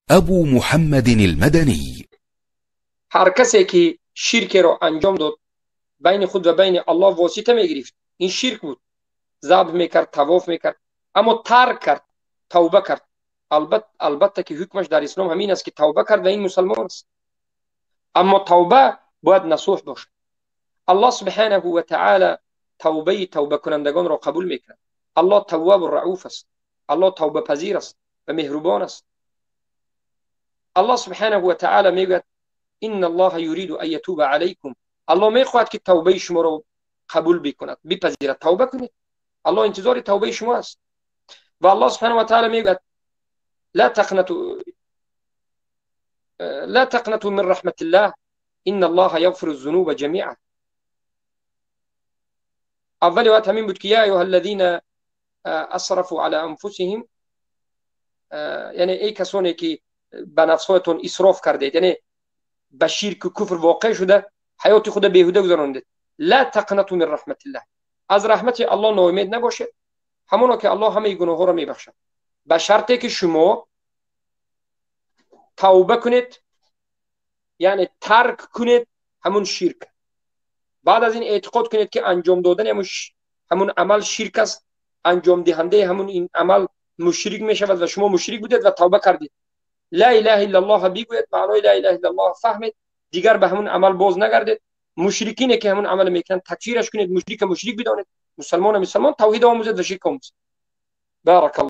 Абу Муҳаммад Алмаданӣ. Ҳар касе ки ширкеро анҷом дод, байни худ ва байни Аллоҳ восита мегирифт, ин ширк буд. Забҳ мекард, тавоф мекард, аммо тарк кард, тавба кард. Албатта ки ҳукмаш дар ислом ҳамин аст, ки тавба кард ва ин мусалмон аст. Аммо тавба бояд насӯҳ бошад. Аллоҳ субҳанаҳу ва таъола тавбаи тавбакунандагонро қабул мекунад. Аллоҳ таввабу рауф аст. Аллоҳ тавбапазир аст ва меҳрубон аст. Аллоҳ субҳанаҳу ва таъола мегӯяд: инна Аллоҳа юриду ан ятуба алайкум. Аллоҳ мехоҳад, ки тавбаи шуморо қабул бикунад, бипазирад. Тавба кунед. Аллоҳ интизори тавбаи шумо аст. Ва Аллоҳ субҳанаҳу ва таъола мегӯяд: ла тақнату, ла тақнату мин раҳматиллаҳ, инна Аллоҳа яғфиру зунуба ҷамиа. Аввали оят ҳамин буд, ки я айюҳа аллазина асрафу ала анфусиҳим, яъне эй касоне ки ба нафсҳоятон исроф кардед, яъне ба ширку куфр воқеъ шуда ҳаёти худро беҳуда гузарондед. Ла тақнату мин раҳматиллаҳ, аз раҳмати Аллоҳ ноумед набошед, ҳамоно ки Аллоҳ ҳамаи гуноҳҳоро мебахшад, ба шарте ки шумо тавба кунед, яъне тарк кунед ҳамун ширк. Баъд аз ин эътиқод кунед, ки анҷом додани ҳамун амал ширк аст, анҷомдиҳандаи ҳамун ин амал мушрик мешавад ва шумо мушрик будед ва тавба кардед. Ла илаҳа иллаллоҳ бигӯед, маънои ла илаҳа иллаллоҳ фаҳмед, дигар ба ҳамун амал боз нагардед. Мушрикине ки ҳамун амал мекунанд, такфираш кунед, мушрика мушрик бидонед, мусалмона мусалмон, тавҳид омӯзед ва ширк омӯзед. Баракаллоҳ.